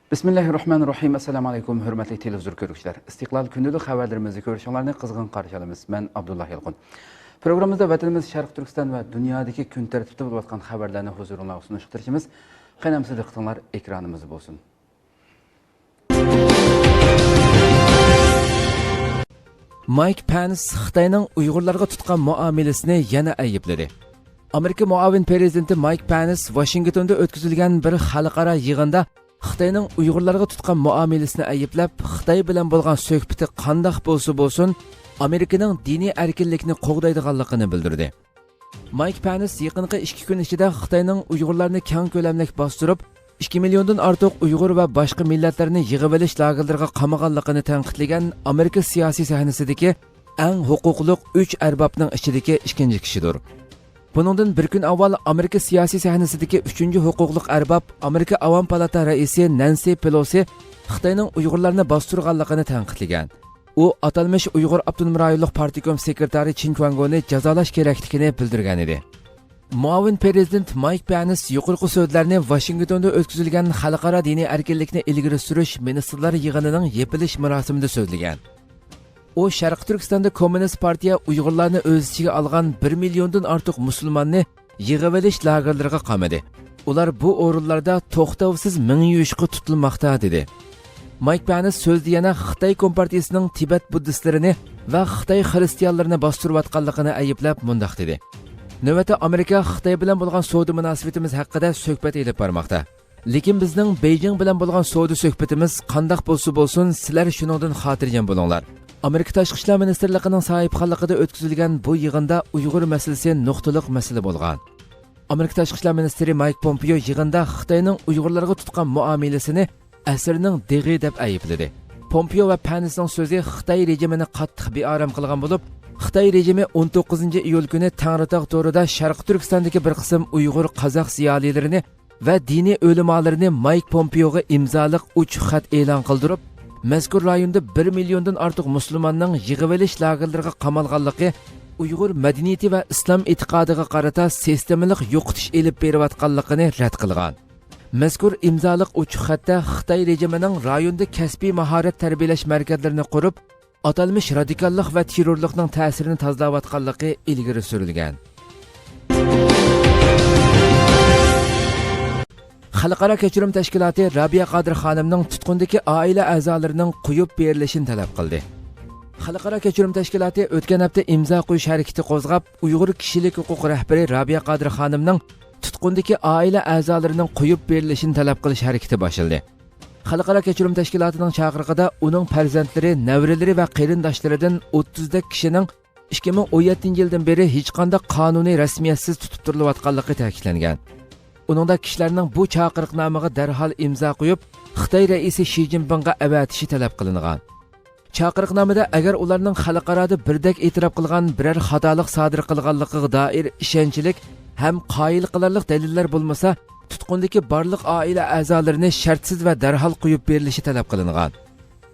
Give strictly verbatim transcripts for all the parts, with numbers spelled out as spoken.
بىسمىللاھىررەھمانىررەھىم. ئەسسالامۇ ئەلەيكۇم، ھۆرمەتلىك تېلېۋىزور كۆرگۈچىلەر. ئىستىقلال كۈندىلىك خەۋەرلىرىمىزنى كۆرۈشۈڭلارنى قىزغىن قارشى ئالىمىز. مەن ئابدۇللا يالقۇن. پروگراممىمىزدا ۋەتىنىمىز شەرقىي تۈركىستان ۋە دۇنيادىكى كۈن تەرتىپتە بولۇۋاتقان خەۋەرلەرنى ھۇزۇرۇڭلارغا سۇنۇشقا تىرىشىمىز. قېنى ئەمىسە دىققىتىڭلار ئېكرانىمىزدا بولسۇن. مايك پەنس خىتاينىڭ ئۇيغۇرلارغا تۇتقان مۇئامىلىسىنى يەنە ئەيىبلىدى. ئامېرىكا مۇئاۋىن پىرېزىدېنتى مايك پەنس ۋاشىنگتوندا ئۆتكۈزۈلگەن بىر خەلقئارا يىغىندا خىتاينىڭ ئۇيغۇرلارغا تۇتقان مۇئامىلىسىنى ئەيىبلەپ، خىتاي بىلەن بولغان سۆھبىتى قانداق بولسا بولسۇن، ئامېرىكىنىڭ دىنىي ئەركىنلىكنى قوغدايدىغانلىقىنى بىلدۈردى. مايك پەنس يېقىنقى ئىككى كۈن ئىچىدە خىتاينىڭ ئۇيغۇرلارنى كەڭ كۆلەملىك باستۇرۇپ، ئىككى مىليوندىن ئارتۇق ئۇيغۇر ۋە باشقا مىللەتلەرنى يىغىۋېلىش لاگېرلىرىغا قامىغانلىقىنى تەنقىدلىگەن ئامېرىكا سىياسىي سەھنىسىدىكى ئەڭ ھوقۇقلۇق ئۈچ ئەربابنىڭ ئىچىدىكى ئىككىنچى كىشىدۇر. بۇنىڭدىن بىر كۈن ئاۋۋال ئامېرىكا سىياسىي سەھنىسىدىكى ئۈچىنچى ھوقۇقلۇق ئەرباب، ئامېرىكا ئاۋام پالاتا رەئىسى نەنسى پېلوسى خىتاينىڭ ئۇيغۇرلارنى باستۇرغانلىقىنى تەنقىدلىگەن. ئۇ ئاتالمىش ئۇيغۇر ئاپتونوم رايونلۇق پارتكوم سېكرېتارى چېن كۇاڭگونى جازالاش كېرەكلىكىنى بىلدۈرگەن ئىدى. مۇئاۋىن پىرېزىدېنت مايك پەنس يۇقىرىقى سۆزلەرنى ۋاشىنگتوندا ئۆتكۈزۈلگەن خەلقئارا دىنىي ئەركىنلىكنى ئىلگىرى سۈرۈش مىنىستىرلار يىغىنىنىڭ يېپىلىش مۇراسىمىدا سۆزلىگەن. ئۇ شەرقىي تۈركىستاندا كوممۇنىست پارتىيە ئۇيغۇرلارنى ئۆز ئىچىگە ئالغان بىر مىليوندىن ئارتۇق مۇسۇلماننى يىغىۋېلىش لاگېرلىرىغا قامىدى. ئۇلار بۇ ئورۇنلاردا توختاۋسىز مىڭ يۈشقا تۇتۇلماقتا، دېدى. مايك پەنس سۆزىدە يەنە خىتاي كومپارتىيىسىنىڭ تىبەت بۇددىستلىرىنى ۋە خىتاي خىرىستىيانلىرىنى باستۇرۇۋاتقانلىقىنى ئەيىبلەپ مۇنداق دېدى: نۆۋەتتە ئامېرىكا خىتاي بىلەن بولغان سودا مۇناسىۋىتىمىز ھەققىدە سۆھبەت ئېلىپ بارماقتا. لېكىن بىزنىڭ بېيجىڭ بىلەن بولغان سودا سۆھبىتىمىز قانداق بولسا بولسۇن، سىلەر شۇنىڭدىن خاتىرجەم بولۇڭلار. ئامېرىكا تاشقى ئىشلار مىنىستىرلىقىنىڭ ساھىبخانلىقىدا ئۆتكۈزۈلگەن بۇ يىغىندا ئۇيغۇر مەسىلىسى نۇقتىلىق مەسىلە بولغان. ئامېرىكا تاشقى ئىشلار مىنىستىرى مايك پومپېيو يىغىندا خىتاينىڭ ئۇيغۇرلارغا تۇتقان مۇئامىلىسىنى ئەسىرنىڭ دېغى دەپ ئەيىبلىدى. پومپېيو ۋە پەنسنىڭ سۆزى خىتاي رېجىمىنى قاتتىق بىئارام قىلغان بولۇپ، خىتاي رېجىمى ئون توققۇزىنچى ئىيۇل كۈنى تەڭرىتاغ تورىدا شەرقىي تۈركىستاندىكى بىر قىسىم ئۇيغۇر، قازاق زىيالىيلىرىنى ۋە دىنىي ئۆلىمالىرىنى مايك پومپېيوغا ئىمزالىق ئوچۇق خەت ئېلان قىلدۇرۇپ، مەزكۇر رايوندا بىر مىليوندىن ئارتۇق مۇسۇلماننىڭ يىغىۋېلىش لاگېرلىرىغا قامالغانلىقى، ئۇيغۇر مەدەنىيىتى ۋە ئىسلام ئېتىقادىغا قارىتا سىستېمىلىق يوقىتىش ئېلىپ بېرىۋاتقانلىقىنى رەت قىلغان. مەزكۇر ئىمزالىق ئوچۇق خەتتە خىتاي رېجىمىنىڭ رايوندا كەسپىي ماھارەت تەربىيەلەش مەركەزلىرىنى قۇرۇپ، ئاتالمىش رادىكاللىق ۋە تېررورلۇقنىڭ تەسىرىنى تازىلاۋاتقانلىقى ئىلگىرى سۈرۈلگەن. خەلقئارا كەچۈرۈم تەشكىلاتى رابىيە قادىر خانىمنىڭ تۇتقۇندىكى ئائىلە ئەزالىرىنىڭ قويۇپ بېرىلىشىنى تەلەپ قىلدى. خەلقئارا كەچۈرۈم تەشكىلاتى ئۆتكەن ھەپتە ئىمزا قويۇش ھەرىكىتى قوزغاپ، ئۇيغۇر كىشىلىك ھوقۇق رەھبىرى رابىيە قادىر خانىمنىڭ تۇتقۇندىكى ئائىلە ئەزالىرىنىڭ قويۇپ بېرىلىشىنى تەلەپ قىلىش ھەرىكىتى باشلىدى. خەلقئارا كەچۈرۈم تەشكىلاتىنىڭ چاقىرىقىدا ئۇنىڭ پەرزەنتلىرى، نەۋرىلىرى ۋە قېرىنداشلىرىدىن ئوتتۇزدەك كىشىنىڭ ئىككى مىڭ ئون يەتتىنچى يىلدىن بېرى ھېچقانداق قانۇنىي رەسمىيەتسىز تۇتۇپ تۇرۇلۇۋاتقانلىقى تەكىتلەنگەن. ئۇنىڭدا كىشىلەرنىڭ بۇ چاقىرىقنامىغا دەرھال ئىمزا قويۇپ، خىتاي رەئىسى شى جىنپىڭغا ئەۋەتىشى تەلەپ قىلىنغان. چاقىرىقنامىدا ئەگەر ئۇلارنىڭ خەلقئارادا بىردەك ئېتىراپ قىلغان بىرەر خاتالىق سادىر قىلغانلىقىغا دائىر ئىشەنچلىك ھەم قايىل قىلارلىق دەلىللەر بولمىسا، تۇتقۇندىكى بارلىق ئائىلە ئەزالىرىنى شەرتسىز ۋە دەرھال قويۇپ بېرىلىشى تەلەپ قىلىنغان.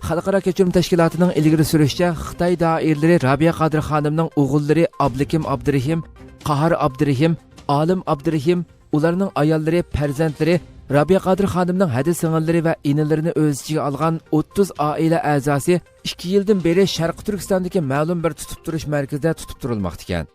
خەلقئارا كەچۈرۈم تەشكىلاتىنىڭ ئىلگىرى سۈرۈشىچە، خىتاي دائىرىلىرى رابىيە قادىر خانىمنىڭ ئوغۇللىرى ئابلىكىم ئابدۇرېھىم، قاھار ئابدۇرېھىم، ئالىم ئابدۇرېھىم، ئۇلارنىڭ ئاياللىرى، پەرزەنتلىرى، رابىيە قادىر خانىمنىڭ ھەدە سىڭىللىرى ۋە ئىنىلىرىنى ئۆز ئىچىگە ئالغان ئوتتۇز ئائىلە ئەزاسى ئىككى يىلدىن بېرى شەرقىي تۈركىستاندىكى مەلۇم بىر تۇتۇپ تۇرۇش مەركىزىدە تۇتۇپ تۇرۇلماقتىكەن.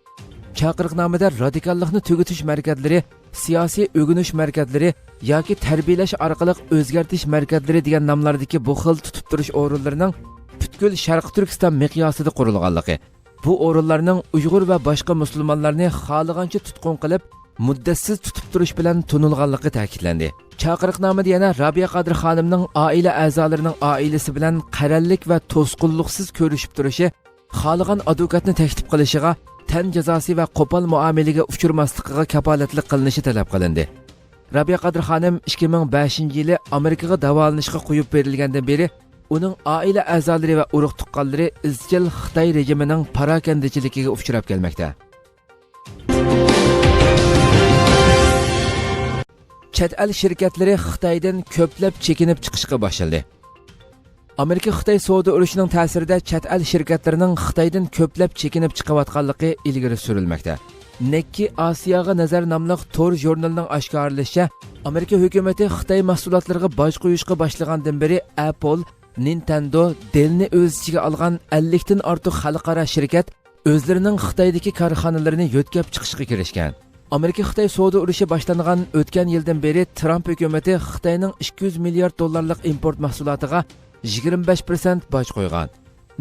چاقىرىقنامىدە رادىكاللىقنى تۈگىتىش مەركەزلىرى، سىياسىي ئۆگىنىش مەركەزلىرى ياكى تەربىيەلەش ئارقىلىق ئۆزگەرتىش مەركەزلىرى دېگەن ناملاردىكى بۇ خىل تۇتۇپ تۇرۇش ئورۇنلىرىنىڭ پۈتكۈل شەرقىي تۈركىستان مىقياسىدا قۇرۇلغانلىقى، بۇ ئورۇنلارنىڭ ئۇيغۇر ۋە باشقا مۇسۇلمانلارنى خالىغانچە تۇتقۇن قىلىپ، مۇددەتسىز تۇتۇپ تۇرۇش بىلەن تونۇلغانلىقى تەكىتلەندى. چاقىرىقنامىدە يەنە رابىيە قادىر خانىمنىڭ ئائىلە ئەزالىرىنىڭ ئائىلىسى بىلەن قەرەللىك ۋە توسقۇنلۇقسىز كۆرۈشۈپ تۇرۇشى، خالىغان ئادۋوكاتنى تەكلىپ قىلىشىغا، تەن جازاسى ۋە قوپال مۇئامىلىگە ئۇچرىماسلىقىغا كاپالەتلىك قىلىنىشى تەلەپ قىلىندى. رابىيە قادىر خانىم ئىككى مىڭ بەشىنچى يىلى ئامېرىكىغا داۋالىنىشقا قويۇپ بېرىلگەندىن بېرى، ئۇنىڭ ئائىلە ئەزالىرى ۋە ئۇرۇق-تۇغقانلىرى ئىزچىل خىتاي رېجىمىنىڭ پاراكەندىچىلىكىگە ئۇچراپ كەلمەكتە. چەت ئەل شىركەتلىرى خىتايدىن كۆپلەپ چېكىنىپ چىقىشقا باشلىدى. ئامېرىكا-خىتاي سودا ئۇرۇشىنىڭ تەسىرىدە چەت ئەل شىركەتلىرىنىڭ خىتايدىن كۆپلەپ چېكىنىپ چىقىۋاتقانلىقى ئىلگىرى سۈرۈلمەكتە. نېككى ئاسىياغا نەزەر ناملىق تور ژۇرنىلىنىڭ ئاشكارىلىشىچە، ئامېرىكا ھۆكۈمىتى خىتاي مەھسۇلاتلىرىغا باج قويۇشقا باشلىغاندىن بېرى ئەپل، نىنتېندو، دېلنى ئۆز ئىچىگە ئالغان ئەللىكتىن ئارتۇق خەلقئارا شىركەت ئۆزلىرىنىڭ خىتايدىكى كارخانىلىرىنى يۆتكەپ چىقىشقا كىرىشكەن. ئامېرىكا-خىتاي سودا ئۇرۇشى باشلانغان ئۆتكەن يىلدىن بېرى ترامپ ھۆكۈمىتى خىتاينىڭ ئىككى يۈز مىليارد دوللارلىق ئىمپورت مەھسۇلاتىغا يىگىرمە بەش پىرسەنت باج قويغان.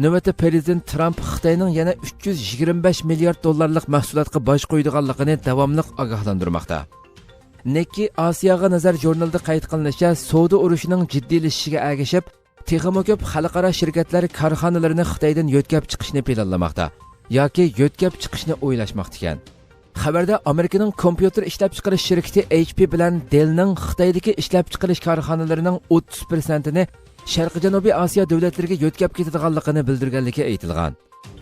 نۆۋەتتە پرېزىدېنت ترامپ خىتاينىڭ يەنە ئۈچ يۈز يىگىرمە بەش مىليارد دوللارلىق مەھسۇلاتقا باج قويىدىغانلىقىنى داۋاملىق ئاگاھلاندۇرماقتا. نېككى ئاسىياغا نەزەر ژۇرنىلىدا قەيت قىلىنىشىچە، سودا ئۇرۇشىنىڭ جىددىيلىشىشىگە ئەگىشىپ، تېخىمۇ كۆپ خەلقئارا شىركەتلەر كارخانىلىرىنى خىتايدىن يۆتكەپ چىقىشنى پىلانلىماقتا ياكى يۆتكەپ چىقىشنى ئويلاشماقتىكەن. خەۋەردە ئامېرىكىنىڭ كومپيۇتېر ئىشلەپچىقىرىش شىركىتى ئېيچ پى بىلەن دېلنىڭ خىتايدىكى ئىشلەپچىقىرىش كارخانىلىرىنىڭ ئوتتۇز پىرسەنتىنى شەرقىي جەنۇبىي ئاسىيا دۆلەتلىرىگە يۆتكەپ كېتىدىغانلىقىنى بىلدۈرگەنلىكى ئېيتىلغان.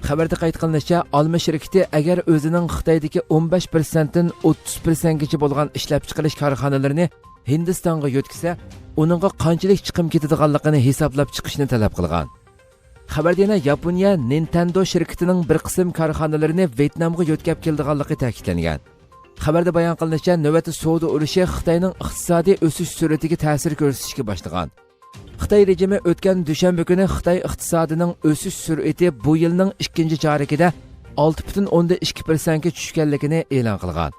خەۋەردە قەيت قىلىنىشىچە، ئالما شىركىتى ئەگەر ئۆزىنىڭ خىتايدىكى ئون بەش پىرسەنتتىن ئوتتۇز پىرسەنتكىچە بولغان ئىشلەپچىقىرىش كارخانىلىرىنى ھىندىستانغا يۆتكىسە، ئۇنىڭغا قانچىلىك چىقىم كېتىدىغانلىقىنى ھېسابلاپ چىقىشنى تەلەپ قىلغان. خەۋەردە يەنە ياپونىيە نىنتېندو شىركىتىنىڭ بىر قىسىم كارخانىلىرىنى ۋيېتنامغا يۆتكەپ كېلىدىغانلىقى تەكىتلەنگەن. خەۋەردە بايان قىلىنىشىچە، نۆۋەتتە سودا ئۇرۇشى خىتاينىڭ ئىقتىسادىي ئۆسۈش سۈرئىتىگە تەسىر كۆرسىتىشكە باشلىغان. خىتاي رېجىمى ئۆتكەن دۈشەنبە كۈنى خىتاي ئىقتىسادىنىڭ ئۆسۈش سۈرئىتى بۇ يىلنىڭ ئىككىنچى چارىكىدە ئالتە پۈتۈن ئوندىن ئىككى پىرسەنتكە چۈشكەنلىكىنى ئېلان قىلغان.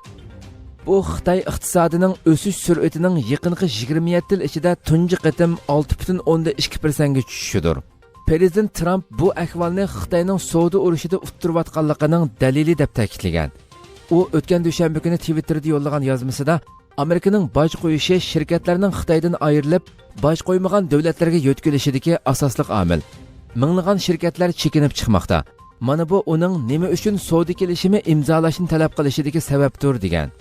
بۇ خىتاي ئىقتىسادىنىڭ ئۆسۈش سۈرئىتىنىڭ يېقىنقى يىگىرمە يەتتە يىل ئىچىدە تۇنجى قېتىم ئالتە پۈتۈن ئوندىن ئىككى پىرسەنتكە چۈشۈشىدۇر. پرېزىدېنت ترامپ بۇ ئەھۋالنى خىتاينىڭ سودا ئۇرۇشىدا ئۇتتۇرۇۋاتقانلىقىنىڭ دەلىلى دەپ تەكىتلىگەن. ئۇ ئۆتكەن دۈشەنبە كۈنى تىۋىتتېردا يوللىغان يازمىسىدا، ئامېرىكىنىڭ باج قويۇشى شىركەتلەرنىڭ خىتايدىن ئايرىلىپ، باج قويمىغان دۆلەتلەرگە يۆتكىلىشىدىكى ئاساسلىق ئامىل. مىڭلىغان شىركەتلەر چېكىنىپ چىقماقتا. مانا بۇ ئۇنىڭ نېمە ئۈچۈن سودا كېلىشىمى ئىمزالاشنى تەلەپ قىلىشىدىكى سەۋەبتۇر، دېگەن.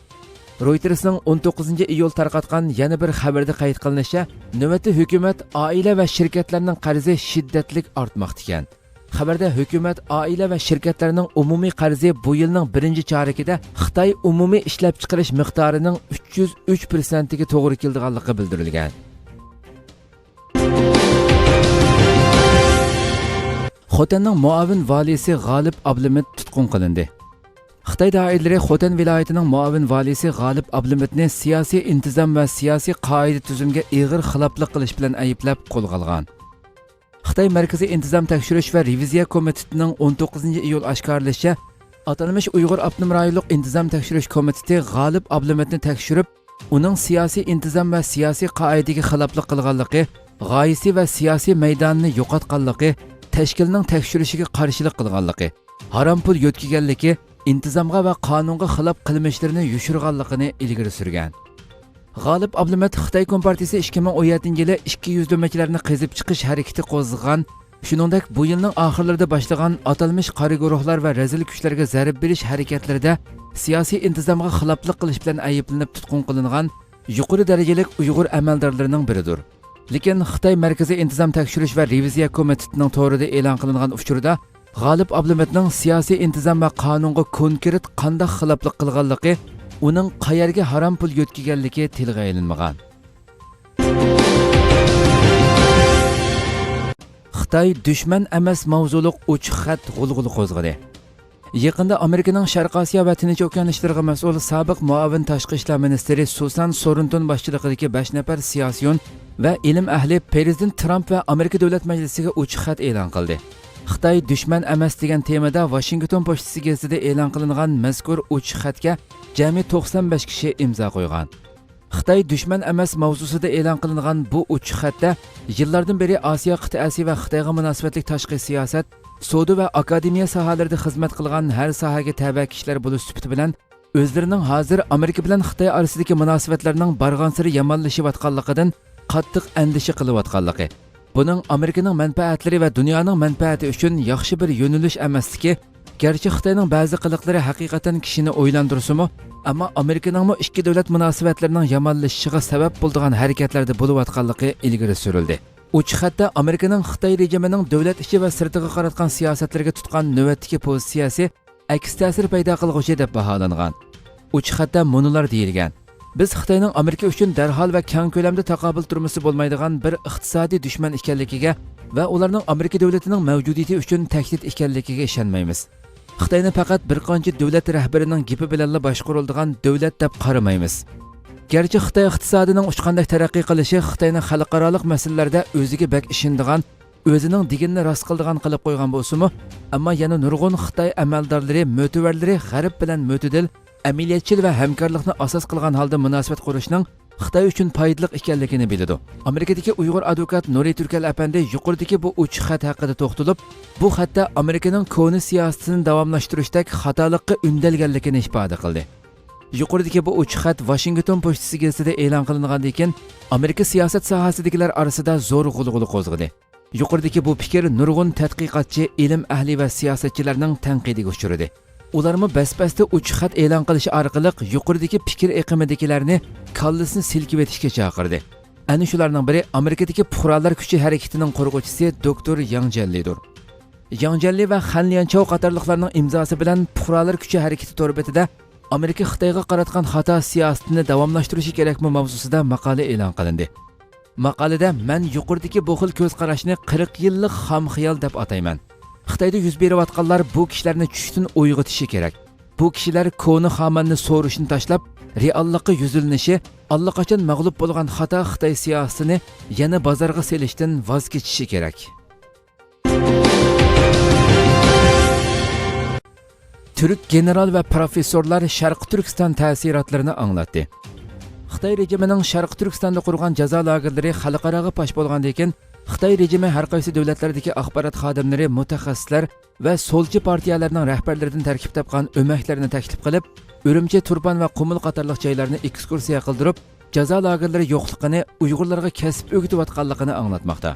رويتېرسنىڭ ئون توققۇزىنچى ئىيۇل تارقاتقان يەنە بىر خەۋىرىدە قەيت قىلىنىشىچە، نۆۋەتتە ھۆكۈمەت، ئائىلە ۋە شىركەتلەرنىڭ قەرزى شىددەتلىك ئارتماقتا ئىكەن. خەۋەردە ھۆكۈمەت، ئائىلە ۋە شىركەتلەرنىڭ ئومۇمىي قەرزى بۇ يىلنىڭ بىرىنچى چارىكىدە خىتاي ئومۇمىي ئىشلەپچىقىرىش مىقدارىنىڭ ئۈچ يۈز ئۈچ پىرسەنتىگە توغرا كېلىدىغانلىقى بىلدۈرۈلگەن. خوتەننىڭ مۇئاۋىن ۋالىيسى غالىپ ئابلىمىت تۇتقۇن قىلىندى. خىتاي دائىرىلىرى خوتەن ۋىلايىتىنىڭ مۇئاۋىن ۋالىيسى غالىپ ئابلىمىتنى سىياسىي ئىنتىزام ۋە سىياسىي قائىدە تۈزۈمگە ئېغىر خىلاپلىق قىلىش بىلەن ئەيىبلەپ قولغا ئالغان. خىتاي مەركىزىي ئىنتىزام تەكشۈرۈش ۋە رېۋىزىيە كومىتېتىنىڭ ئون توققۇزىنچى ئىيۇل ئاشكارىلىشىچە، ئاتالمىش ئۇيغۇر ئاپتونوم رايونلۇق ئىنتىزام تەكشۈرۈش كومىتېتى غالىپ ئابلىمىتنى تەكشۈرۈپ، ئۇنىڭ سىياسىي ئىنتىزام ۋە سىياسىي قائىدىگە خىلاپلىق قىلغانلىقى، غايىسى ۋە سىياسىي مەيدانىنى يوقاتقانلىقى، تەشكىلنىڭ تەكشۈرۈشىگە قارشىلىق قىلغانلىقى، ھارام پۇل يۆتكىگەنلىكى، ئىنتىزامغا ۋە قانۇنغا خىلاپ قىلمىشلىرىنى يوشۇرغانلىقىنى ئىلگىرى سۈرگەن. غالىپ ئابلىمىت خىتاي كومپارتىيىسى ئىككى مىڭ ئون يەتتىنچى يىلى ئىككى يۈزلىمىچىلەرنى قېزىپ چىقىش ھەرىكىتى قوزغىغان، شۇنىڭدەك بۇ يىلنىڭ ئاخىرلىرىدا باشلىغان ئاتالمىش قارا گۇرۇھلار ۋە رەزىل كۈچلەرگە زەربە بېرىش ھەرىكەتلىرىدە سىياسىي ئىنتىزامغا خىلاپلىق قىلىش بىلەن ئەيىبلىنىپ تۇتقۇن قىلىنغان يۇقىرى دەرىجىلىك ئۇيغۇر ئەمەلدارلىرىنىڭ بىرىدۇر. لېكىن خىتاي مەركىزىي ئىنتىزام تەكشۈرۈش ۋە رېۋىزىيە كومىتېتىنىڭ تورىدا ئېلان قىلىنغان ئۇچۇردا غالىپ ئابلىمىتنىڭ سىياسىي ئىنتىزام ۋە قانۇنغا كونكرېت قانداق خىلاپلىق قىلغانلىقى، ئۇنىڭ قەيەرگە ھارام پۇل يۆتكىگەنلىكى تىلغا ئېلىنمىغان. خىتاي دۈشمەن ئەمەس ماۋزۇلۇق ئوچۇق خەت غۇلغۇلا قوزغىدى. يېقىندا ئامېرىكىنىڭ شەرقىي ئاسىيا ۋە تىنچ ئوكيان ئىشلىرىغا مەسئۇل سابىق مۇئاۋىن تاشقى ئىشلار مىنىستىرى سۇسان سورېنتون باشچىلىقىدىكى بەش نەپەر سىياسىيون ۋە ئىلىم ئەھلى پرېزىدېنت ترامپ ۋە ئامېرىكا دۆلەت مەجلىسىگە ئوچۇق خەت ئېلان قىلدى. خىتاي دۈشمەن ئەمەس دېگەن تېمىدا ۋاشىنگتون پوچتىسى گېزىتىدە ئېلان قىلىنغان مەزكۇر ئوچۇق خەتكە جەمئىي توقسان بەش كىشى ئىمزا قويغان. خىتاي دۈشمەن ئەمەس ماۋزۇسىدا ئېلان قىلىنغان بۇ ئوچۇق خەتتە يىللاردىن بېرى ئاسىيا قىتئەسى ۋە خىتايغا مۇناسىۋەتلىك تاشقى سىياسەت، سودا ۋە ئاكادېمىيە ساھەلىرىدە خىزمەت قىلغان ھەر ساھەگە تەۋە كىشىلەر بولۇش سۈپىتى بىلەن، ئۆزلىرىنىڭ ھازىر ئامېرىكا بىلەن خىتاي ئارىسىدىكى مۇناسىۋەتلەرنىڭ بارغانسېرى يامانلىشىۋاتقانلىقىدىن قاتتىق ئەندىشە قىلىۋاتقانلىقى، بۇنىڭ ئامېرىكىنىڭ مەنپەئەتلىرى ۋە دۇنيانىڭ مەنپەئەتى ئۈچۈن ياخشى بىر يۆنىلىش ئەمەسلىكى، گەرچە خىتاينىڭ بەزى قىلىقلىرى ھەقىقەتەن كىشىنى ئويلاندۇرسىمۇ، ئەمما ئامېرىكىنىڭمۇ ئىككى دۆلەت مۇناسىۋەتلىرىنىڭ يامانلىشىشىغا سەۋەب بولىدىغان ھەرىكەتلەردە بولۇۋاتقانلىقى ئىلگىرى سۈرۈلدى. ئوچۇق خەتتە ئامېرىكىنىڭ خىتاي رېجىمىنىڭ دۆلەت ئىچى ۋە سىرتىغا قاراتقان سىياسەتلىرىگە تۇتقان نۆۋەتتىكى پوزىتسىيەسى ئەكس تەسىر پەيدا قىلغۇچى دەپ باھالانغان. ئوچۇق خەتتە مۇنۇلار دېيىلگەن: «بىز خىتاينىڭ ئامېرىكا ئۈچۈن دەرھال ۋە كەڭ كۆلەمدە تاقابىل تۇرمىسا بولمايدىغان بىر ئىقتىسادىي دۈشمەن ئىكەنلىكىگە ۋە ئۇلارنىڭ ئامېرىكا دۆلىتىنىڭ مەۋجۇدىيىتى ئۈچۈن تەھدىت ئىكەنلىكىگە ئىشەنمەيمىز.» خىتاينى پەقەت بىر قانچە دۆلەت رەھبىرىنىڭ گېپى بىلەنلا باشقۇرۇلىدىغان دۆلەت دەپ قارىمايمىز. گەرچە خىتاي ئىقتىسادىنىڭ ئۇچقاندەك تەرەققىي قىلىشى خىتاينى خەلقئارالىق مەسىلىلەردە ئۆزىگە بەك ئىشىنىدىغان، ئۆزىنىڭ دېگىنىنى راست قىلىدىغان قىلىپ قويغان بولسىمۇ، ئەمما يەنە نۇرغۇن خىتاي ئەمەلدارلىرى، مۆتىۋەرلىرى غەرب بىلەن مۆتىدىل، ئەمەلىيەتچىل ۋە ھەمكارلىقنى ئاساس قىلغان ھالدا مۇناسىۋەت قۇرۇشنىڭ خىتاي ئۈچۈن پايدىلىق ئىكەنلىكىنى بىلىدۇ. ئامېرىكىدىكى ئۇيغۇر ئادۋوكات نۇرى تۈركەل ئەپەندى يۇقىرىدىكى بۇ ئوچۇق خەت ھەققىدە توختىلىپ، بۇ خەتتە ئامېرىكىنىڭ كونا سىياسىتىنى داۋاملاشتۇرۇشتەك خاتالىققا ئۈندەلگەنلىكىنى ئىپادە قىلدى. يۇقىرىدىكى بۇ ئوچۇق خەت ۋاشىنگتون پوچتىسى گېزىتىدە ئېلان قىلىنغاندىن كېيىن، ئامېرىكا سىياسەت ساھەسىدىكىلەر ئارىسىدا زور غۇلغۇلا قوزغىدى. يۇقىرىدىكى بۇ پىكىر نۇرغۇن تەتقىقاتچى، ئىلىم ئەھلى ۋە سىياسەتچىلەرنىڭ تەنقىدىگە ئۇچرىدى. ئۇلارمۇ بەس-بەستە ئوچۇق خەت ئېلان قىلىش ئارقىلىق يۇقىرىدىكى پىكىر ئېقىمىدىكىلەرنى كاللىسىنى سىلكىۋېتىشكە چاقىردى. ئەنە شۇلارنىڭ بىرى ئامېرىكىدىكى پۇقرالار كۈچى ھەرىكىتىنىڭ قۇرغۇچىسى دوكتور ياڭ جيەنلىدۇر. ياڭ جيەنلى ۋە خەن ليەنچاۋ قاتارلىقلارنىڭ ئىمزاسى بىلەن پۇقرالار كۈچى ھەرىكىتى تور بېتىدە ئامېرىكا خىتايغا قاراتقان خاتا سىياسىتىنى داۋاملاشتۇرۇشى كېرەكمۇ ماۋزۇسىدا ماقالە ئېلان قىلىندى. ماقالىدە مەن يۇقىرىدىكى بۇ خىل كۆز قاراشنى قىرىق يىللىق خام خىيال دەپ ئاتايمەن. خىتايدا يۈز بېرىۋاتقانلار بۇ كىشىلەرنى چۈشتىن ئويغىتىشى كېرەك. بۇ كىشىلەر كونا خاماننى سورۇشنى تاشلاپ، رېئاللىققا يۈزلىنىشى، ئاللىقاچان مەغلۇپ بولغان خاتا خىتاي سىياسىتىنى يەنە بازارغا سېلىشتىن ۋاز كېچىشى كېرەك. تۈرك گېنېرال ۋە پروفېسسورلار شەرقىي تۈركىستان تەسىراتلىرىنى ئاڭلاتتى. خىتاي رېجىمىنىڭ شەرقىي تۈركىستاندا قۇرغان جازا لاگېرلىرى خەلقئاراغا پاش بولغاندىن كېيىن، خىتاي رېجىمى ھەر قايسى دۆلەتلەردىكى ئاخبارات خادىملىرى، مۇتەخەسسىسلەر ۋە سولچى پارتىيەلەرنىڭ رەھبەرلىرىدىن تەركىب تاپقان ئۆمەكلەرنى تەكلىپ قىلىپ، ئۈرۈمچى، تۇرپان ۋە قۇمۇل قاتارلىق جايلارنى ئېكسكۇرسىيە قىلدۇرۇپ، جازا لاگېرلىرى يوقلۇقىنى، ئۇيغۇرلارغا كەسىپ ئۆگىتىۋاتقانلىقىنى ئاڭلاتماقتا.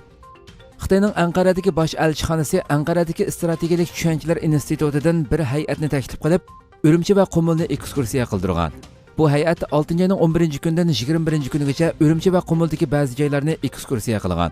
خىتاينىڭ ئەنقەرەدىكى باش ئەلچىخانىسى ئەنقەرەدىكى ئىستراتېگىيەلىك چۈشەنچىلەر ئىنستىتۇتىدىن بىر ھەيئەتنى تەكلىپ قىلىپ، ئۈرۈمچى ۋە قۇمۇلنى ئېكسكۇرسىيە قىلدۇرغان. بۇ ھەيئەت ئالتىنچى ئاينىڭ ئون بىرىنچى كۈنىدىن يىگىرمە بىرىنچى كۈنىگىچە ئۈرۈمچى ۋە قۇمۇلدىكى بەزى جايلارنى ئېكسكۇرسىيە قىلغان.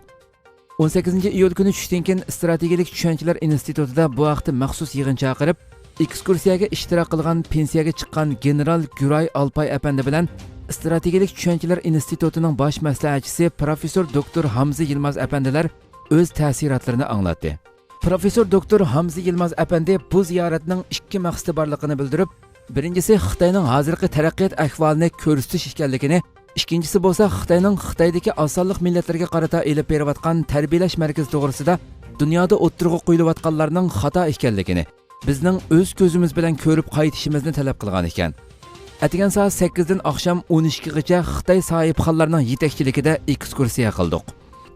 ئون سەككىزىنچى ئىيۇل كۈنى چۈشتىن كېيىن ئىستراتېگىيەلىك چۈشەنچىلەر ئىنستىتۇتىدا بۇ ھەقتە مەخسۇس يىغىن چاقىرىپ، ئېكسكۇرسىيەگە ئىشتىراك قىلغان پېنسىيەگە چىققان گېنېرال گۈراي ئالپاي ئەپەندى بىلەن ئىستراتېگىيەلىك چۈشەنچىلەر ئىنستىتۇتىنىڭ باش مەسلىھەتچىسى پروفېسسور دوكتور ھامزە يىلماز ئەپەندىلەر ئۆز تەسىراتلىرىنى ئاڭلاتتى. پروفېسسور دوكتور ھامزە يىلماز ئەپەندى بۇ زىيارەتنىڭ ئىككى مەقسىتى بارلىقىنى بىلدۈرۈپ، بىرىنچىسى خىتاينىڭ ھازىرقى تەرەققىيات ئەھۋالىنى كۆرسىتىش ئىكەنلىكىنى، ئىككىنچىسى بولسا خىتاينىڭ خىتايدىكى ئاز سانلىق مىللەتلەرگە قارىتا ئېلىپ بېرىۋاتقان تەربىيەلەش مەركىزى توغرىسىدا دۇنيادا ئوتتۇرىغا قويۇلۇۋاتقانلارنىڭ خاتا ئىكەنلىكىنى، بىزنىڭ ئۆز كۆزىمىز بىلەن كۆرۈپ قايتىشىمىزنى تەلەپ قىلغان ئىكەن. ئەتىگەن سائەت سەككىزدىن ئاخشام ئون ئىككىگىچە خىتاي ساھىبخانلارنىڭ يېتەكچىلىكىدە ئېكسكۇرسىيە قىلدۇق.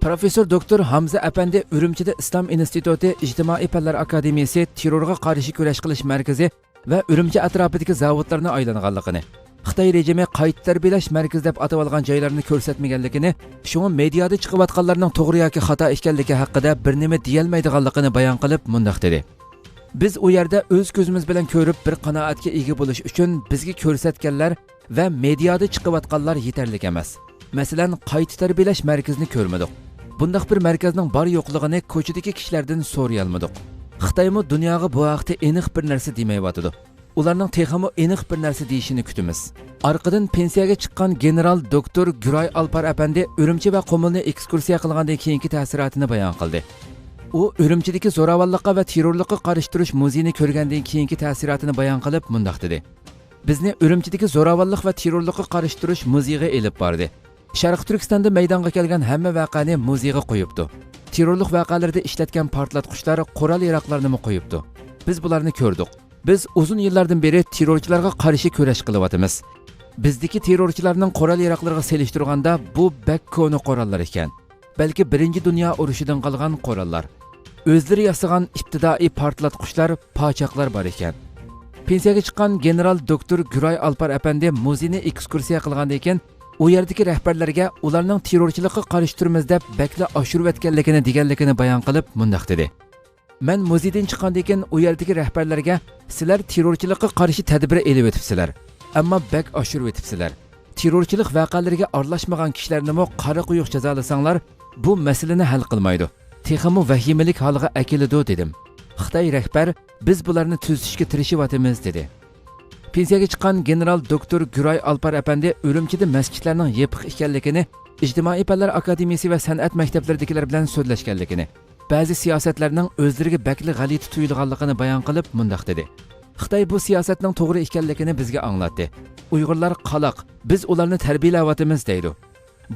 پروفېسسور دوكتور ھامزە ئەپەندى ئۈرۈمچىدە ئىسلام ئىنستىتۇتى ئىجتىمائىي پەنلەر ئاكادېمىيىسى تېررورغا قارشى كۈرەش قىلىش مەركىزى ۋە ئۈرۈمچى ئەتراپىدىكى زاۋۇتلارنى ئايلانغانلىقىنى، خىتاي رېجىمى قايتا تەربىيەلەش مەركىزى دەپ ئاتىۋالغان جايلارنى كۆرسەتمىگەنلىكىنى، شۇڭا مېدىيادا چىقىۋاتقانلارنىڭ توغرا ياكى خاتا ئىكەنلىكى ھەققىدە بىر نېمە دېيەلمەيدىغانلىقىنى بايان قىلىپ مۇنداق دېدى: بىز ئۇ يەردە ئۆز كۆزىمىز بىلەن كۆرۈپ بىر قانائەتكە ئىگە بولۇش ئۈچۈن بىزگە كۆرسەتكەنلەر ۋە مېدىيادا چىقىۋاتقانلار يېتەرلىك ئەمەس. مەسىلەن، قايتا تەربىيەلەش مەركىزىنى كۆرمىدۇق. بۇنداق بىر مەركەزنىڭ بار يوقلۇقىنى كوچىدىكى كىشىلەردىن سورىيالمىدۇق. خىتايمۇ دۇنياغا بۇ ھەقتە ئېنىق بىر نەرسە دېمەيۋاتىدۇ. ئۇلارنىڭ تېخىمۇ ئېنىق بىر نەرسە دېيىشىنى كۈتىمىز. ئارقىدىن پېنسىيەگە چىققان گېنېرال دوكتور گۈراي ئالپار ئەپەندى ئۈرۈمچى ۋە قۇمۇلنى ئېكسكۇرسىيە قىلغاندىن كېيىنكى تەسىراتىنى بايان قىلدى. ئۇ ئۈرۈمچىدىكى زوراۋانلىققا ۋە تېررورلۇققا قارشى تۇرۇش مۇزېيىنى كۆرگەندىن كېيىنكى تەسىراتىنى بايان قىلىپ مۇنداق دېدى: بىزنى ئۈرۈمچىدىكى زوراۋانلىق ۋە تېررورلۇققا قارشى تۇرۇش مۇزېيىغا ئېلىپ باردى. شەرقىي تۈركىستاندا مەيدانغا كەلگەن ھەممە ۋەقەنى مۇزېيغا قويۇپتۇ. تېررورلۇق ۋەقەلىرىدە ئىشلەتكەن پارتلاتقۇچلار، قورال-ياراغلارنىمۇ قويۇپتۇ. بىز بۇلارنى كۆردۇق. بىز ئۇزۇن يىللاردىن بېرى تېررورچىلارغا قارشى كۈرەش قىلىۋاتىمىز. بىزدىكى تېررورچىلارنىڭ قورال-ياراغلىرىغا سېلىشتۇرغاندا بۇ بەك كونا قوراللار ئىكەن. بەلكى بىرىنچى دۇنيا ئۇرۇشىدىن قالغان قوراللار. ئۆزلىرى ياسىغان ئىپتىدائىي پارتلاتقۇچلار، پاچاقلار بار ئىكەن. پېنسىيەگە چىققان گېنېرال دوكتور گۈراي ئالپار ئەپەندى مۇزېينى ئېكسكۇرسىيە قىلغاندىن كېيىن، ئۇ يەردىكى رەھبەرلەرگە ئۇلارنىڭ تېررورچىلىققا قارشى تۇرىمىز دەپ بەكلا ئاشۇرۇۋەتكەنلىكىنى دېگەنلىكىنى بايان قىلىپ مۇنداق دېدى: مەن مۇزېيدىن چىققاندىن كېيىن ئۇ يەردىكى رەھبەرلەرگە، سىلەر تېررورچىلىققا قارشى تەدبىر ئېلىۋېتىپسىلەر، ئەمما بەك ئاشۇرۇۋېتىپسىلەر. تېررورچىلىق ۋەقەلىرىگە ئارىلاشمىغان كىشىلەرنىمۇ قارا قويۇق جازالىساڭلار، بۇ مەسىلىنى ھەل قىلمايدۇ، تېخىمۇ ۋەھىمىلىك ھالغا ئەكېلىدۇ، دېدىم. خىتاي رەھبەر، بىز بۇلارنى تۈزىتىشكە تىرىشىۋاتىمىز، دېدى. پېنسىيەگە چىققان گېنېرال دوكتور گۈراي ئالپار ئەپەندى ئۈرۈمچىدە مەسچىتلەرنىڭ يېپىق ئىكەنلىكىنى، ئىجتىمائىي پەنلەر ئاكادېمىيىسى ۋە سەنئەت مەكتەپلىرىدىكىلەر بىلەن سۆزلەشكەنلىكىنى، بەزى سىياسەتلەرنىڭ ئۆزلىرىگە بەكلا غەلىتە تۇيۇلغانلىقىنى بايان قىلىپ مۇنداق دېدى: خىتاي بۇ سىياسەتنىڭ توغرا ئىكەنلىكىنى بىزگە ئاڭلاتتى. ئۇيغۇرلار قالاق، بىز ئۇلارنى تەربىيەلەۋاتىمىز دەيدۇ.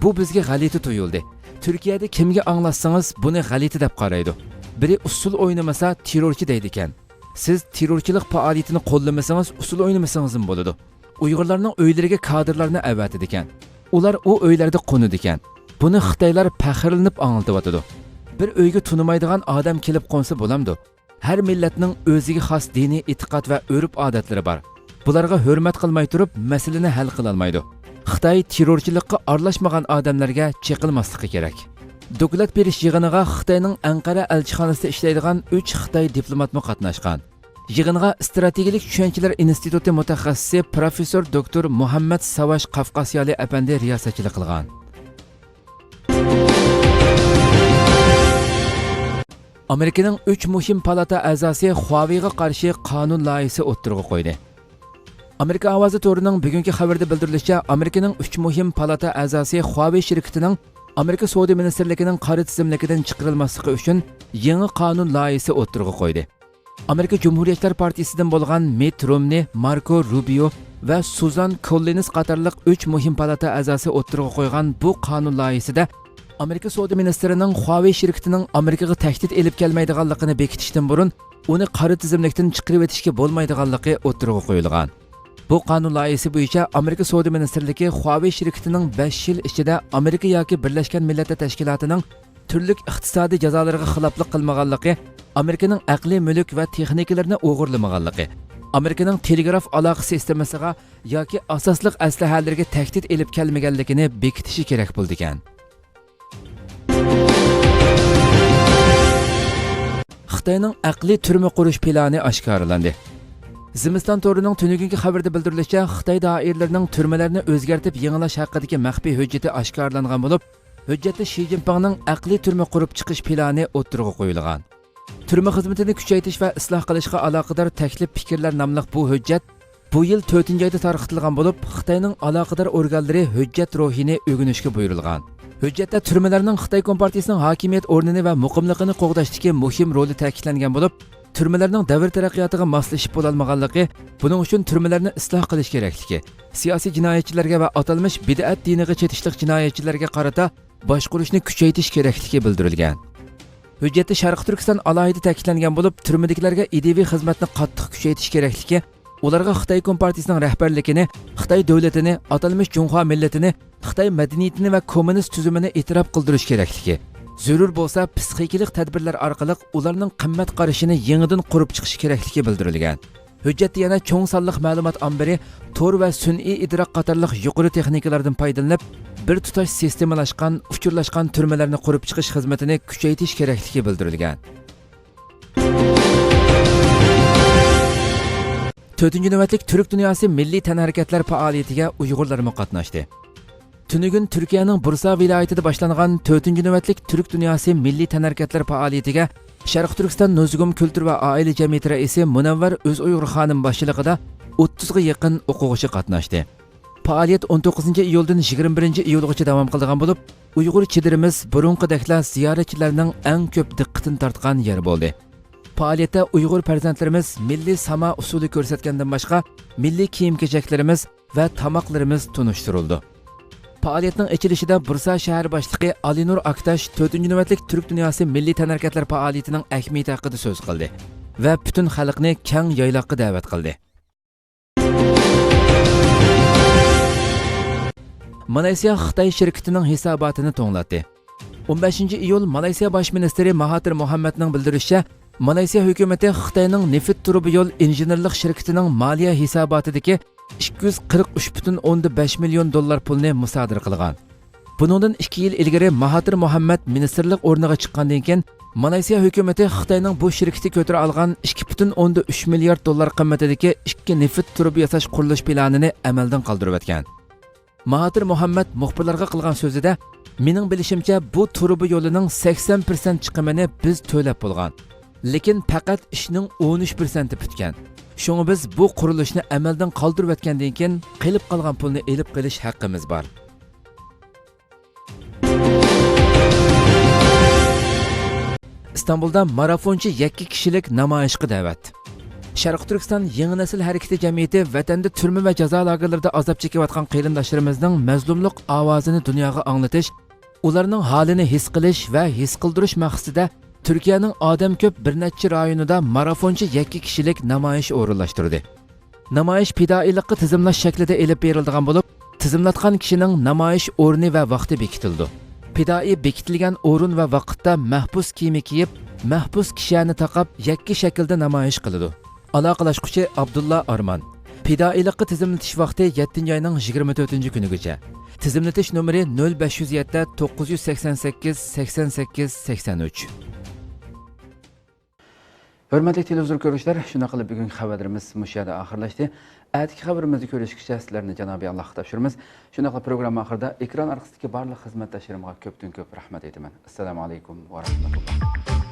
بۇ بىزگە غەلىتە تۇيۇلدى. تۈركىيەدە كىمگە ئاڭلاتسىڭىز، بۇنى غەلىتە دەپ قارايدۇ. بىرى ئۇسسۇل ئوينىمىسا، تېررورچى دەيدىكەن. سىز تېررورچىلىق پائالىيىتىنى قوللىمىسىڭىز، ئۇسسۇل ئوينىمىسىڭىزمۇ بولىدۇ. ئۇيغۇرلارنىڭ ئۆيلىرىگە كادىرلارنى ئەۋەتىدىكەن. ئۇلار ئۇ ئۆيلەردە قونىدىكەن. بۇنى خىتايلار پەخىرلىنىپ ئاڭلىتىۋاتىدۇ. بىر ئۆيگە تونۇمايدىغان ئادەم كېلىپ قونسا بولامدۇ؟ ھەر مىللەتنىڭ ئۆزىگە خاس دىنىي ئېتىقاد ۋە ئۆرپ-ئادەتلىرى بار. بۇلارغا ھۆرمەت قىلماي تۇرۇپ، مەسىلىنى ھەل قىلالمايدۇ. خىتاي تېررورچىلىققا ئارىلاشمىغان ئادەملەرگە چېقىلماسلىقى كېرەك. دوكلات بېرىش يىغىنىغا خىتاينىڭ ئەنقەرە ئەلچىخانىسىدا ئىشلەيدىغان ئۈچ خىتاي دىپلوماتمۇ قاتناشقان. يىغىنغا ئىستراتېگىيەلىك چۈشەنچىلەر ئىنستىتۇتى مۇتەخەسسىسى پروفېسسور دوكتور مۇھەممەد ساۋاش قافقاسىيالى ئەپەندى رىياسەتچىلىك قىلغان. ئامېرىكىنىڭ ئۈچ مۇھىم پالاتا ئەزاسى خۇاۋېيغا قارشى قانۇن لايىھىسى ئوتتۇرىغا قويدى. ئامېرىكا ئاۋازى تورىنىڭ بۈگۈنكى خەۋىرىدە بىلدۈرۈلۈشىچە، ئامېرىكىنىڭ ئۈچ مۇھىم پالاتا ئەزاسى خۇاۋېي شىركىتىنىڭ ئامېرىكا سودا مىنىستىرلىكىنىڭ قارا تىزىملىكىدىن چىقىرىلماسلىقى ئۈچۈن يېڭى قانۇن لايىھىسى ئوتتۇرىغا قويدى. ئامېرىكا جۇمھۇرىيەتچىلەر پارتىيىسىدىن بولغان مىت رومنى، ماركو روبىيو ۋە سۇزان كوللىنس قاتارلىق ئۈچ مۇھىم پالاتا ئەزاسى ئوتتۇرىغا قويغان بۇ قانۇن لايىھىسىدە ئامېرىكا سودا مىنىستىرىنىڭ خۇاۋېي شىركىتىنىڭ ئامېرىكىغا تەھدىت ئېلىپ كەلمەيدىغانلىقىنى بېكىتىشتىن بۇرۇن ئۇنى قارا تىزىملىكتىن چىقىرىۋېتىشكە بولمايدىغانلىقى ئوتتۇرىغا قويۇلغان. بۇ قانۇن لايىھىسى بويىچە ئامېرىكا سودا مىنىستىرلىكى خۇاۋېي شىركىتىنىڭ بەش يىل ئىچىدە ئامېرىكا ياكى بىرلەشكەن مىللەتلەر تەشكىلاتىنىڭ تۈرلۈك ئىقتىسادىي جازالىرىغا خىلاپلىق قىلمىغانلىقى، ئامېرىكىنىڭ ئەقلىي مۈلۈك ۋە تېخنىكىلىرىنى ئوغرىلىمىغانلىقى، ئامېرىكىنىڭ تېلېگراف ئالاقە سىستېمىسىغا ياكى ئاساسلىق ئەسلىھەلىرىگە تەھدىت ئېلىپ كەلمىگەنلىكىنى بېكىتىشى كېرەك بولىدىكەن. خىتاينىڭ ئەقلىي تۈرمە قۇرۇش پىلانى ئاشكارىلاندى. زىمىستان تورىنىڭ تۈنۈگۈنكى خەۋىرىدە بىلدۈرۈلۈشىچە، خىتاي دائىرىلىرىنىڭ تۈرمىلەرنى ئۆزگەرتىپ يېڭىلاش ھەققىدىكى مەخپىي ھۆججىتى ئاشكارىلانغان بولۇپ، ھۆججەتتە شى جىنپىڭنىڭ ئەقلىي تۈرمە قۇرۇپ چىقىش پىلانى ئوتتۇرىغا قويۇلغان. تۈرمە خىزمىتىنى كۈچەيتىش ۋە ئىسلاھ قىلىشقا ئالاقىدار تەكلىپ پىكىرلەر ناملىق بۇ ھۆججەت بۇ يىل تۆتىنچى ئايدا تارقىتىلغان بولۇپ، خىتاينىڭ ئالاقىدار ئورگانلىرى ھۆججەت روھىنى ئۆگىنىشكە بۇيرۇلغان. ھۆججەتتە تۈرمىلەرنىڭ خىتاي كومپارتىيىسىنىڭ ھاكىمىيەت ئورنىنى ۋە مۇقىملىقىنى قوغداشتىكى مۇھىم رولى تەكىتلەنگەن بولۇپ، تۈرمىلەرنىڭ دەۋر تەرەققىياتىغا ماسلىشىپ بولالمىغانلىقى، بۇنىڭ ئۈچۈن تۈرمىلەرنى ئىسلاھ قىلىش كېرەكلىكى، سىياسىي جىنايەتچىلەرگە ۋە ئاتالمىش بىدئەت دىنىغا چېتىشلىق جىنايەتچىلەرگە قارىتا باشقۇرۇشنى كۈچەيتىش كېرەكلىكى بىلدۈرۈلگەن. ھۆججەتتە شەرقىي تۈركىستان ئالاھىدە تەكىتلەنگەن بولۇپ، تۈرمىدىكىلەرگە ئىدىيىۋى خىزمەتنى قاتتىق كۈچەيتىش كېرەكلىكى، ئۇلارغا خىتاي كومپارتىيىسىنىڭ رەھبەرلىكىنى، خىتاي دۆلىتىنى، ئاتالمىش جۇڭخۇا مىللىتىنى، خىتاي مەدەنىيىتىنى ۋە كوممۇنىست تۈزۈمىنى ئېتىراپ قىلدۇرۇش كېرەكلىكى، زۆرۈر بولسا پىسخىكىلىق تەدبىرلەر ئارقىلىق ئۇلارنىڭ قىممەت قارىشىنى يېڭىدىن قۇرۇپ چىقىش كېرەكلىكى بىلدۈرۈلگەن. ھۆججەتتە يەنە چوڭ سانلىق مەلۇمات ئامبىرى، تور ۋە سۈنئىي ئىدراك قاتارلىق يۇقىرى تېخنىكىلاردىن پايدىلىنىپ، بىر تۇتاش سىستېمىلاشقان، ئۇچۇرلاشقان تۈرمىلەرنى قۇرۇپ چىقىش خىزمىتىنى كۈچەيتىش كېرەكلىكى بىلدۈرۈلگەن. تۆتىنچى نۆۋەتلىك تۈرك دۇنياسى مىللىي تەنھەرىكەتلەر پائالىيىتىگە ئۇيغۇرلارمۇ قاتناشتى. تۈنۈگۈن تۈركىيەنىڭ بۇرسا ۋىلايىتىدە باشلانغان تۆتىنچى نۆۋەتلىك تۈرك دۇنياسى مىللىي تەنھەرىكەتلەر پائالىيىتىگە شەرقىي تۈركىستان نۇزۇگۇم كۈلتۈر ۋە ئائىلە جەمئىيىتى رەئىسى مۇنەۋۋەر ئۆزئۇيغۇر خانىم باشچىلىقىدا ئوتتۇزغا يېقىن ئوقۇغۇچى قاتناشتى. پائالىيەت ئون توققۇزىنچى ئىيۇلدىن يىگىرمە بىرىنچى ئىيۇلغىچە داۋام قىلىدىغان بولۇپ، ئۇيغۇر چېدىرىمىز بۇرۇنقىدەكلا زىيارەتچىلەرنىڭ ئەڭ كۆپ دىققىتىنى تارتقان يەر بولدى. پائالىيەتتە ئۇيغۇر پەرزەنتلىرىمىز مىللىي ساما ئۇسسۇلى كۆرسەتكەندىن باشقا، مىللىي كىيىم-كېچەكلىرىمىز ۋە تاماقلىرىمىز تونۇشتۇرۇلدى. پائالىيەتنىڭ ئېچىلىشىدا بۇرسا شەھەر باشلىقى ئالىنۇر ئاكتاش تۆتىنچى نۆۋەتلىك تۈرك دۇنياسى مىللىي تەنھەرىكەتلەر پائالىيىتىنىڭ ئەھمىيىتى ھەققىدە سۆز قىلدى ۋە پۈتۈن خەلقنى كەڭ يايلاققا دەۋەت قىلدى. مالايسىيا خىتاي شىركىتىنىڭ ھېساباتىنى توڭلاتتى. ئون بەشىنچى ئىيۇل مالايسىيا باش مىنىستىرى ماھاتىر مۇھەممەدنىڭ بىلدۈرۈشىچە، مالايسىيا ھۆكۈمىتى خىتاينىڭ نېفىت تۇرۇبا يول ئىنژېنېرلىق شىركىتىنىڭ مالىيە ھېساباتىدىكى ئىككى يۈز قىرىق ئۈچ پۈتۈن ئوندىن بەش مىليون دوللار پۇلنى مۇسادىرە قىلغان. بۇنىڭدىن ئىككى يىل ئىلگىرى ماھاتىر مۇھەممەد مىنىستىرلىق ئورنىغا چىققاندىن كېيىن، مالايسىيا ھۆكۈمىتى خىتاينىڭ بۇ شىركىتى كۆتۈرە ئالغان ئىككى پۈتۈن ئوندىن ئۈچ مىليارد دوللار قىممىتىدىكى ئىككى نېفىت تۇرۇبا ياساش قۇرۇلۇش پىلانىنى ئەمەلدىن قالدۇرۇۋەتكەن. ماھاتىر مۇھەممەد مۇخبىرلارغا قىلغان سۆزىدە، مېنىڭ بىلىشىمچە، بۇ تۇرۇبا يولىنىڭ سەكسەن پىرسەنت چىقىمىنى بىز تۆلەپ بولغان. لېكىن پەقەت ئىشنىڭ ئون ئۈچ پىرسەنتى پۈتكەن. شۇڭا بىز بۇ قۇرۇلۇشنى ئەمەلدىن قالدۇرۇۋەتكەندىن كېيىن، قېلىپ قالغان پۇلنى ئېلىپ قېلىش ھەققىمىز بار. ئىستانبۇلدا مارافونچى يەككە كىشىلىك نامايىشقا دەۋەت. شەرقىي تۈركىستان يېڭى نەسىل ھەرىكىتى جەمئىيىتى ۋەتەندە تۈرمە ۋە جازا لاگېرلىرىدا ئازاب چېكىۋاتقان قېرىنداشلىرىمىزنىڭ مەزلۇملۇق ئاۋازىنى دۇنياغا ئاڭلىتىش، ئۇلارنىڭ ھالىنى ھېس قىلىش ۋە ھېس قىلدۇرۇش مەقسىتىدە تۈركىيەنىڭ ئادەم كۆپ بىر نەچچە رايونىدا مارافونچى يەككە كىشىلىك نامايىش ئورۇنلاشتۇردى. نامايىش پىدائىيلىققا تىزىملاش شەكلىدە ئېلىپ بېرىلىدىغان بولۇپ، تىزىملاتقان كىشىنىڭ نامايىش ئورنى ۋە ۋاقتى بېكىتىلىدۇ. پىدائىي بېكىتىلگەن ئورۇن ۋە ۋاقىتتا مەھبۇس كىيىمى كىيىپ، مەھبۇس كىشەنە تاقاپ، يەككە شەكىلدە نامايىش قىلىدۇ. ئالاقىلەشكۈچى ئابدۇللا ئارمان. پىدائىيلىققا تىزىملىتىش ۋاقتى يەتتىنچى ئاينىڭ يىگىرمە تۆتىنچى كۈنىگىچە. تىزىملىتىش نومۇرى نۆل بەش يۈز يەتتە، توققۇز يۈز سەكسەن سەككىز، سەكسەن سەككىز، سەكسەن ئۈچ. ھۆرمەتلىك تېلېۋىزور كۆرگۈچىلەر، شۇنداق قىلىپ بۈگۈنكى خەۋەرلىرىمىز مۇشۇ يەردە ئاخىرلاشتى. ئەتىكى خەۋىرىمىزدە كۆرۈشكىچە سىلەرنى جانابىي ئاللاھقا تاپشۇرىمىز. شۇنداقلا پروگرامما ئاخىرىدا ئېكران ئارقىسىدىكى بارلىق خىزمەتداشلىرىمغا كۆپتىن كۆپ رەھمەت ئېيتىمەن. ئەسسالامۇ ئەلەيكۇم ۋە رەھمەتۇللا.